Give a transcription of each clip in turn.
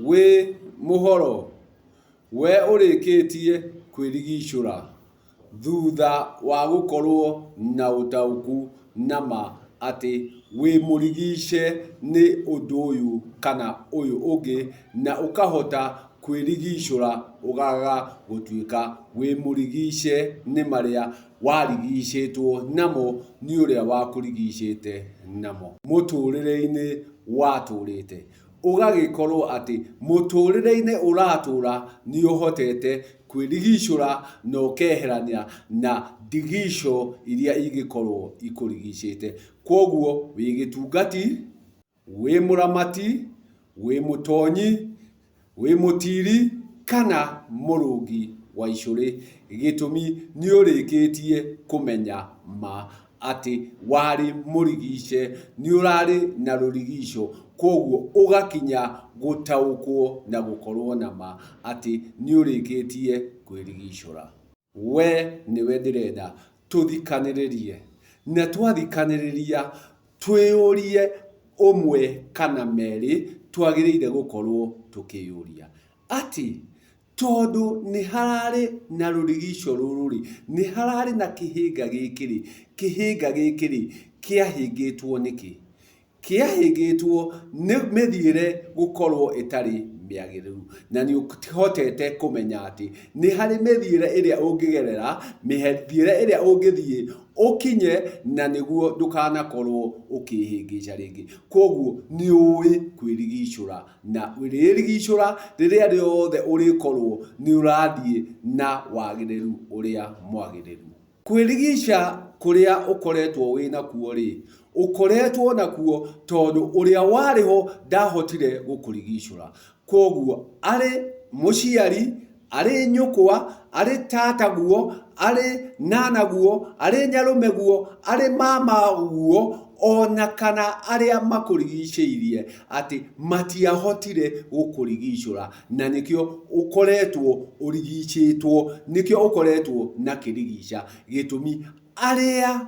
Wĩ mũhoro? We ũrĩkĩtie kwĩrigicũra thutha wa gũkorwo na ũtaũku na ma atĩ wĩ mũrigice nĩ ũndũ ũyũ kana ũyũ ũngĩ na ũkahota kwĩrigicũra ũkaga gũtuĩka wĩ mũrigice nĩ marĩa warigicĩtwo namo nĩ ũrĩa wakũrigicĩte namo mũtũrĩre-inĩ watũrĩte. Ũgagĩkorwo atĩ mũtũrĩre-inĩ ũratũra nĩ ũhotete kwĩrigicũra na ũkeherania na ndigico iria ingĩkorwo ikũrigicĩte. Kwoguo wĩ gĩtungati, wĩ mũramati, wĩ mũtonyi, wĩ mũtiri kana mũrũngi wa icũrĩ, gĩtũmi nĩ ũrĩkĩtie kũmenya ma atĩ warĩ mũrigice, nĩ ũrarĩ na rũrigico, kwoguo ũgakinya gũtaũkwo na gũkorwo na ma atĩ nĩ ũrĩkĩtie kwĩrigicũra. We nĩwe ndĩrenda tũthikanĩrĩrie, na twathikanĩrĩria twĩyũrie ũmwe kana merĩ twagĩrĩire gũkorwo tũkĩyũria. Atĩ tondũ nĩ hararĩ na rũrigico rũrũ-rĩ, nĩ hararĩ na kĩhĩnga gĩkĩ-rĩ, kĩhĩnga gĩkĩ-rĩ, kĩahĩngĩtwo nĩkĩ? Kĩahĩngĩtwo nĩ mĩthiĩre gũkorwo ĩtarĩ mĩagĩrĩru. Na nĩ ũhotete kũmenya atĩ nĩ harĩ mĩthiĩre ĩrĩa ũngĩgerera, mĩthiĩre ĩrĩa ũngĩthiĩ ũkinye na nĩguo ndũkanakorwo ũkĩhĩngĩca rĩngĩ. Kwoguo nĩ ũĩ kwĩrigicũra na ũrĩrigicũra rĩrĩa rĩothe ũrĩkorwo nĩ ũrathiĩ na wagĩrĩru ũrĩa mwagĩrĩru. Kwĩrigica kũrĩa ũkoretwo wĩ nakuo-rĩ, ũkoretwo nakuo tondũ ũrĩa warĩ ho ndahotire gũkũrigicũra. Kwoguo arĩ mũciari, arĩ nyũkwa, arĩ tataguo, arĩ nanaguo, arĩ nyarũmeguo, arĩ mamaguo, ona kana arĩa makũrigicĩirie atĩ matiahotire gũkũrigicũra. Na nĩkĩo ũkoretwo ũrigicĩtwo, nĩkĩo ũkoretwo na kĩrigica. Gĩtũmi arĩa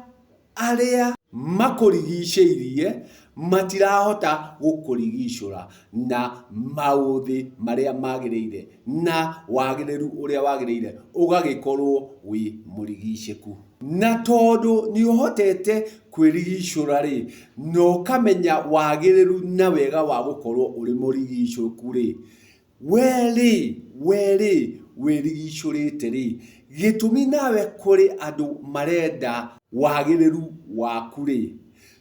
arĩa makũrigicĩirie matirahota gũkũrigicũra na maũthĩ marĩa magĩrĩire na wagĩrĩru ũrĩa wagĩrĩire, ũgagĩkorwo wĩ mũrigicĩku. Na tondũ nĩ ũhotete kwĩrigicũra-rĩ, na ũkamenya wagĩrĩru na wega wa gũkorwo ũrĩ mũrigicũku-rĩ, we-rĩ, we-rĩ, wĩrigicũrĩte rĩ, gĩtũmi nawe kũrĩ andũ marenda wagĩrĩru waku-rĩ,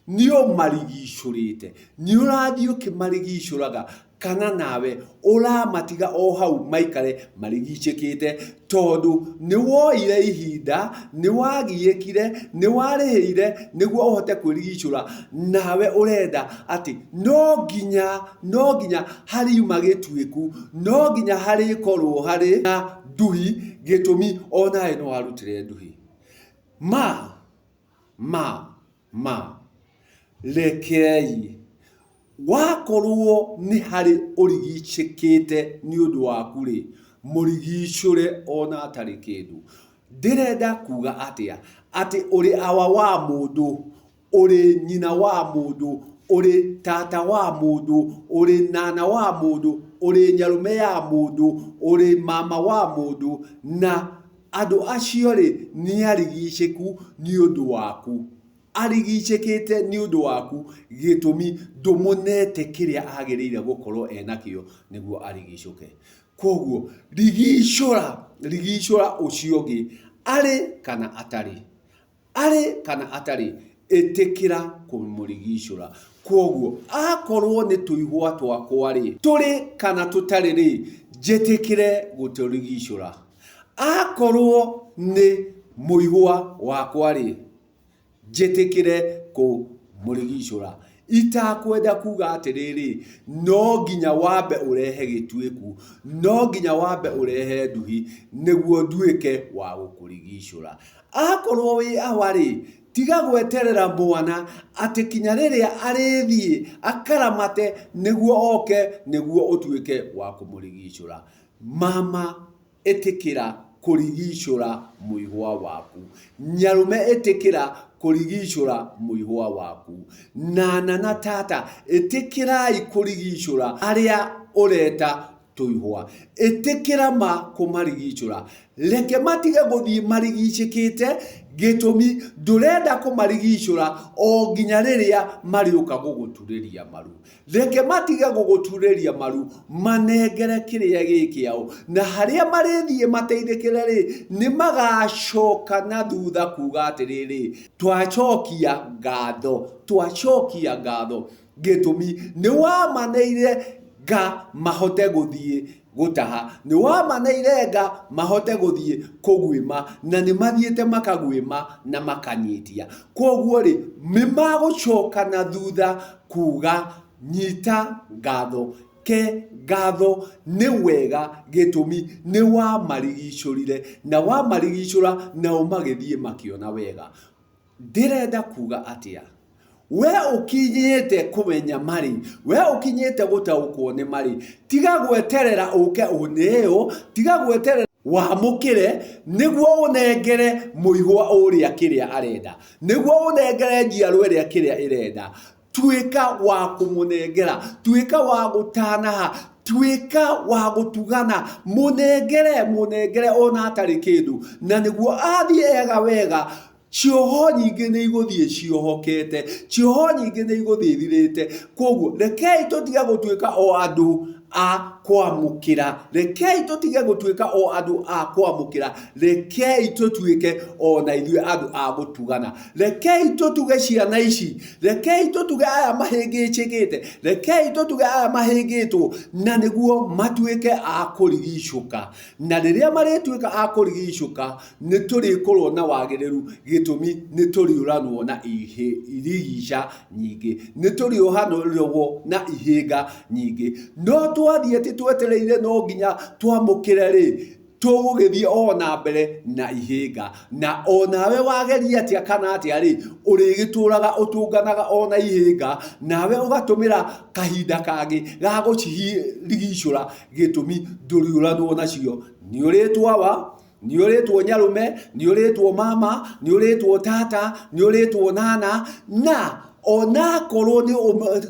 nĩ ũmarigicũrĩte, nĩ ũrathiĩ ũkĩmarigicũraga kana nawe ũramatiga o hau maikare marigicĩkĩte tondũ nĩ woire ihinda, nĩ wagiĩkire, nĩ warĩhĩire nĩguo ũhote kwĩrigicũra, nawe ũrenda atĩ no nginya, no nginya hariuma gĩtuĩku, no nginya harĩkorwo harĩ na nduhi, gĩtũmi onawe nĩ warutire nduhi. Ma, ma, ma, rekei Wakorwo nĩ harĩ ũrigicĩkĩte nĩ ũndũ waku-rĩ, mũrigicũre o na atarĩ kĩndũ. Ndĩrenda kuga atĩa? Atĩ ũrĩ awa wa mũndũ, ũrĩ nyina wa mũndũ, ũrĩ tata wa mũndũ, ũrĩ nana wa mũndũ, ũrĩ nyarũme ya mũndũ, ũrĩ mama wa mũndũ, na andũ acio-rĩ, nĩ arigicĩku nĩ ũndũ waku. Arigicĩkĩte nĩ ũndũ waku, gĩtũmi ndũmũnete kĩrĩa agĩrĩire gũkorwo enakĩo nĩguo arigicũke. Kwoguo rigicũra, rigicũra ũcio ũngĩ arĩ kana atarĩ, arĩ kana atarĩ, ĩtĩkĩra kũmũrigicũra. Kwoguo akorwo nĩ tũihwa twakwa-rĩ, tũrĩ kana tũtarĩ-rĩ, njĩtĩkĩre gũtũrigicũra. Akorwo nĩ mũihwa wakwa-rĩ, njĩtĩkĩre kũmũrigicũra. Itakwenda kuga atĩrĩrĩ, no nginya wambe ũrehe gĩtuĩku, no nginya wambe ũrehe nduhi nĩguo nduĩke wa gũkũrigicũra. Akorwo wĩ awa-rĩ, tiga gweterera mwana atĩ kinya rĩrĩa arĩthiĩ akaramate nĩguo oke nĩguo ũtuĩke wa kũmũrigicũra. Mama ĩtĩkĩra kũrigicũra mũihwa waku. Nyarũme ĩtĩkĩra kũrigicũra mũihwa waku. Nana na tata ĩtĩkĩrai kũrigicũra arĩa ũreta tũihwa. Ĩtĩkĩra ma kũmarigicũra. Reke matige gũthiĩ marigicĩkĩte, gĩtũmi ndũrenda kũmarigicũra o nginya rĩrĩa marĩũka gũgũturĩria maru. Reke matige gũgũturĩria maru, manengere kĩrĩa gĩ kĩao, na harĩa marĩthiĩ mateithĩkĩre-rĩ, nĩ magacoka na thutha kuga atĩrĩrĩ, twacokia ngatho, twacokia ngatho. Gĩtũmi nĩ wamaneire nga mahote gũthiĩ gũtaha, nĩ wamaneire nga mahote gũthiĩ kũguĩma, na nĩ mathiĩte makaguĩma na makanyitia. Kwoguo-rĩ, nĩ magũcoka na thutha kuga nyita ngatho, ke ngatho nĩ wega gĩtũmi nĩ wamarigicũrire, na wamarigicũra nao magĩthiĩ makĩona wega. Ndĩrenda kuga atĩa? We ũkinyĩte kũmenya marĩ, we ũkinyĩte gũtaũkwo nĩ marĩ, tiga gweterera ũke ũneo, tiga gweterera wamũkĩre nĩguo ũnengere mũihwa ũrĩa kĩrĩa arenda, nĩguo ũnengere njiarwa ĩrĩa kĩrĩa ĩrenda. Tuĩka wa kũmũnengera, tuĩka wa gũtanaha, tuĩka wa gũtugana, mũnengere, mũnengere ona atarĩ kĩndũ, na nĩguo athiĩ ega wega. Cioho nyingĩ nĩ igũthiĩ ciohokete, cioho nyingĩ nĩ igũthiĩ ithirĩte. Kwoguo rekei tũtige gũtuĩka o andũ a kwamũkĩra, rekei tũtige gũtuĩka o andũ a kwamũkĩra, rekei tũtuĩke o na ithuĩ andũ a gũtugana. Rekei tũtuge ciana ici, rekei tũtuge aya mahĩngĩcĩkĩte, rekei tũtuge aya mahĩngĩtwo, na nĩguo matuĩke a kũrigicũka. Na rĩrĩa marĩtuĩka a kũrigicũka, nĩ tũrĩkorwo na wagĩrĩru gĩtũmi nĩ tũrĩũranwo na irigica nyingĩ, nĩ tũrĩohanĩrwo na ihĩnga nyingĩ. No twathiĩ atĩ twetereire no nginya twamũkĩre rĩ, tũgũgĩthiĩ o na mbere na ihĩnga. Na o nawe wageria atĩa kana atĩa rĩ, ũrĩgĩtũraga ũtũnganaga o na ihĩnga, nawe ũgatũmĩra kahinda kangĩ ga gũcirigicũra gĩtũmi ndũrĩũranwo nacio. Nĩ ũrĩtwo awa, nĩ ũrĩtwo nyarũme, nĩ ũrĩtwo mama, nĩ ũrĩtwo tata, nĩ ũrĩtwo nana, na onakorwo nĩ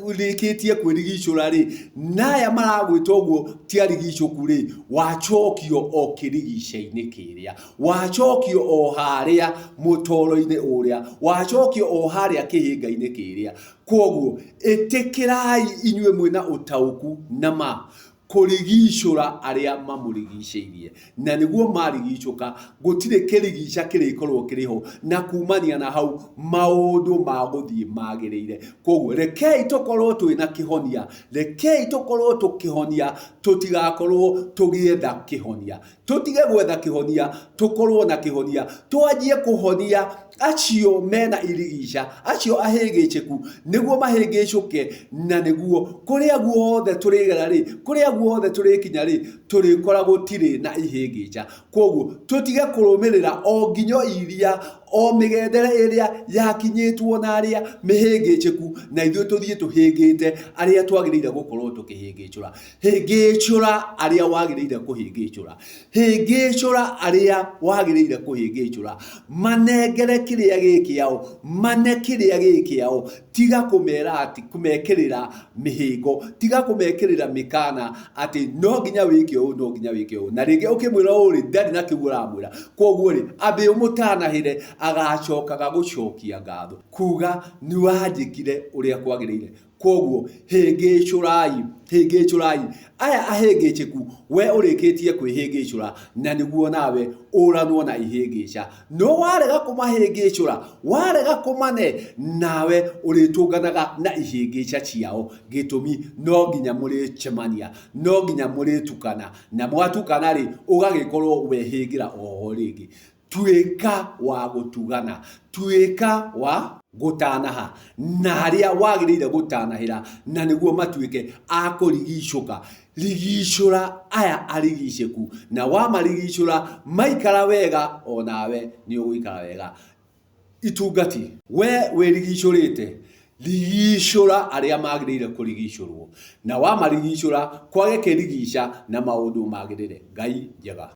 ũrĩkĩtie kwĩrigicũra rĩ, na aya maragwĩta ũguo ti arigicũku rĩ, wacokio o kĩrigica-inĩ kĩrĩa, wacokio o harĩa mũtoro-inĩ ũrĩa, wacokio o harĩa kĩhĩnga-inĩ kĩrĩa. Kwoguo ĩtĩkĩrai inyuĩ mwĩna ũtaũku na ma kũrigicũra arĩa mamũrigicĩirie. Na nĩguo marigicũka, gũtirĩ kĩrigica kĩrĩkorwo kĩrĩ ho, na kumania na hau maũndũ magũthiĩ magĩrĩire. Kwoguo rekei tũkorwo twĩna kĩhonia, rekei tũkorwo tũkĩhonia, tũtigakorwo tũgĩetha kĩhonia. Tũtige gwetha kĩhonia, tũkorwo na kĩhonia. Twanjie kũhonia acio mena irigica, acio ahĩngĩcĩku, nĩguo mahĩngĩcũke, na nĩguo kũrĩa guothe tũrĩgera rĩ, kũrĩa guothe tũrĩkinya rĩ, tũrĩkora gũtirĩ na ihĩngĩca. Kwoguo tũtige kũrũmĩrĩra o nginyo iria, o mĩgendere ĩrĩa yakinyĩtwo na arĩa mĩhĩngĩcĩku, na ithuĩ tũthiĩ tũhĩngĩte arĩa twagĩrĩire gũkorwo tũkĩhĩngĩcũra. Hĩngĩcũra arĩa wagĩrĩire kũhĩngĩcũra. Hĩngĩcũra arĩa wagĩrĩire kũhĩngĩcũra. Manengere kĩrĩa gĩ kĩao, mane kĩrĩa gĩ kĩao. Tiga kũmera atĩ, kũmekĩrĩra mĩhĩngo, tiga kũmekĩrĩra mĩkana atĩ no nginya wĩke ũũ, no nginya wĩke ũũ. Na rĩngĩ ũkĩmwĩra ũũ rĩ, ndarĩ na kĩu ũramwĩra. Kwoguo rĩ, ambe ũmũtanahĩre, agacokaga gũcokia ngatho. Kuga nĩ wanjĩkire ũrĩa kwagĩrĩire. Kwoguo hĩngĩcũrai, hĩngĩcũrai aya ahĩngĩcĩku, we ũrĩkĩtie kwĩhĩngĩcũra, na nĩguo nawe ũranwo na ihĩngĩca. No warega kũmahĩngĩcũra, warega kũmane, nawe ũrĩtũnganaga na ihĩngĩca ciao. Gĩtũmi no nginya mũrĩcemania, no nginya mũrĩtukana, na mwatukana-rĩ, ũgagĩkorwo wehĩngĩra oho rĩngĩ. Tuĩka wa gũtugana, tuĩka wa gũtanaha na harĩa wagĩrĩire gũtanahĩra, na nĩguo matuĩke a kũrigicũka. Rigicũra aya arigicĩku, na wamarigicũra maikara wega, o nawe nĩ ũgũikara wega. Itungati, we wĩrigicũrĩte, rigicũra arĩa magĩrĩire kũrigicũrwo, na wamarigicũra kwage kĩrigica na maũndũ magĩrĩre. Ngai njega.